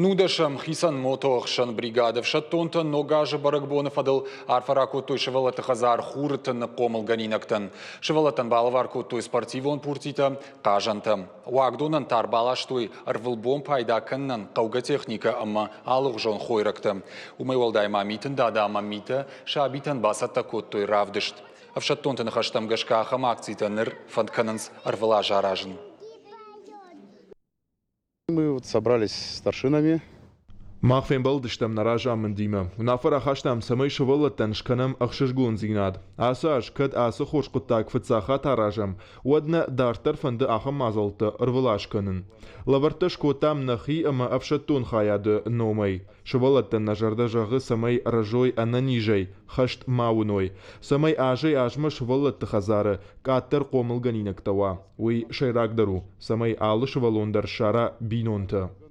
Нудӕсӕм хицӕн мотоӕхсӕн бригады ӕфсӕддонтӕн Ног азы бӕрӕгбоны фӕдыл арфӕ ракодтой сывӕллӕтты хӕдзар Хуры тыны хъомылгӕнинӕгтӕн. Сывӕллӕттӕн балӕвар кодтой спортивон пуртитӕ, хъазӕнтӕ. Уагдонӕн та ӕрбаластой ӕрвылбон пайда кӕнынӕн хъӕугӕ техникӕ ӕмӕ алыгъуызон хойрӕгтӕ. Уымӕй уӕлдай ма Митын Дада ӕмӕ Митӕ сабитӕн бацӕттӕ кодтой равдыст. Ӕфсӕддонты ныхӕстӕм гӕсгӕ ахӕм акцитӕ ныр фӕнд кӕнынц ӕрвылаз аразын. Мы вот собрались с старшинами. Мах фембӕлдыстӕм нӕ разамындимӕ. Уынаффӕ рахастам, цӕмӕй сывӕллӕттӕн скӕнӕм ӕхсызгондзинад. Ацы аз кӕд ацы хорз хъуыддаг фыццаг хатт аразӕм, уӕд нӕ дарддӕр фӕнды ахӕм мадзӕлттӕ ӕрвылаз кӕнын. Лӕвӕрттӕ скодтам нӕхи ӕмӕ ӕфсӕддон хайады номӕй. Сывӕллӕттӕн нӕ зӕрдӕ зӕгъы, цӕмӕй рӕзой ӕнӕнизӕй, хӕст ма уыной. Цӕмӕй азӕй-азмӕ сывӕллӕтты хӕдзары къаддӕр хъомылгӕнинӕгтӕ уа. Уый сӕйрагдӕр у, цӕмӕй алы сывӕллон дӕр ссара бинонтӕ.